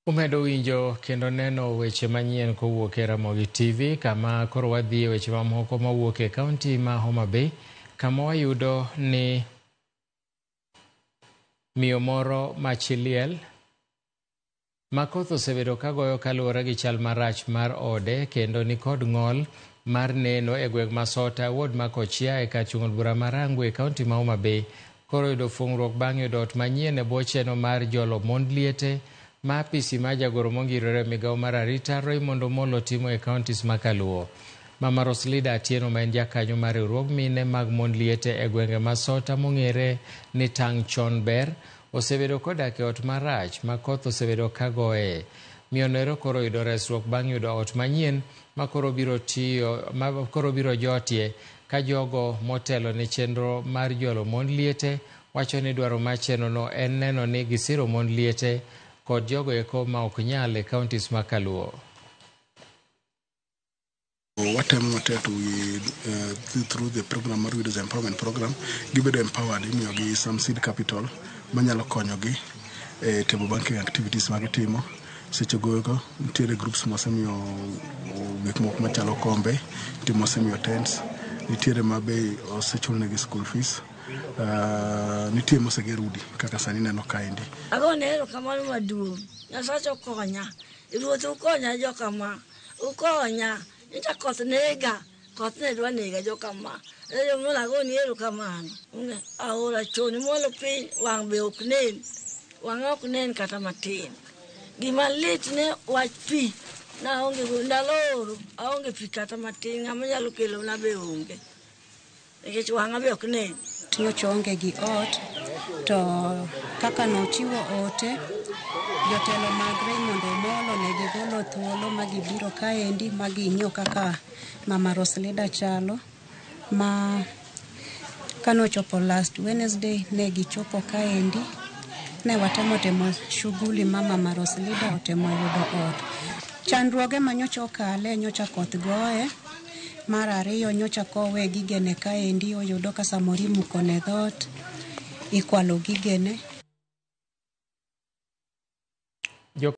Umedo winjo kendo neno weche manyien kowuok e Ramogi TV, kama koro wadhi e weche mamoko mawuok e kaunti ma Homa Bay, kama wayudo ni miyo moro ma chi liel ma koth osebedo ka goyo kaluwore gi chal marach mar ode kendo nikod ng'ol mar neno e gweng' ma Sota, ward ma Kochia e kar chung' od bura ma Rangwe e kaunti ma Homa Bay, koro yudo fung'ruok bang' yudo ot manyien e bwo chenro mar jolo mond liete ma apisi mar jagoro mongirore e migawo mar arita Raymond Omolo timo e kauntis ma Kaluo. Mama Roslida Atieno, ma en jakanyo mar riwruog mine mag mond liete e gwenge ma Sota mong'ere ni Tang' Chon Ber, osebedo kodak e ot marach ma koth osebedo ka goye. Miyo noero koro oyudo resruok bang' yudo ot manyien ma koro biro tiyo ma koro biro jotie ka jogo motelo ne chenro mar jolo mond liete wacho ni dwaro mar chenrono en neno ni gisiro mond liete kod jogo eko ma ok nyal e kauntis ma Kaluo. Watemo matek to we, through the program mar Widows Empowerment Program, gibedo empowered, imiyogi some seed capital manyalo konyogi e timo banking activities ma gitimo. Seche gogo nitiere groups mwasemiyo gik moko machalo kombe, nitie mwasemiyo tents, nitiere ma be osechulnegi school fees, nitie moseger udi kaka sani ineno kaendi. Agone erokamano maduong'. Nyasacha okonya. Ruoth ukonya jokama. Ukonya. Nyocha koth nega. Koth ne dwa nega jokama. Mondo agoni erokamano. Aora choni mwalo piny, wang' be ok nen. Wang'a ok nen kata matin. Gima lit ne wach pi. Naonge go ndalo oro, aonge pi kata matin. Ng'ama nyalo kelona be onge. Nikech wang'a be ok nen. Nyocha oonge gi ot, to kaka nochiwo ote, jotelo mag Raymond Omolo ne gigolo thuolo ma gibiro kaendi ma ging'iyo kaka Mama Roslida chalo, ma kanochopo last Wednesday ne gichopo kaendi, ne watemo timo shughuli ma Mama Roslida otemo yudo ot. Chandruoge ma nyocha okale, nyocha koth goye. Mar ariyo, nyocha kowe gigene kaendi oyudo ka samoro imuko ne dhoot, ikwalo gigene.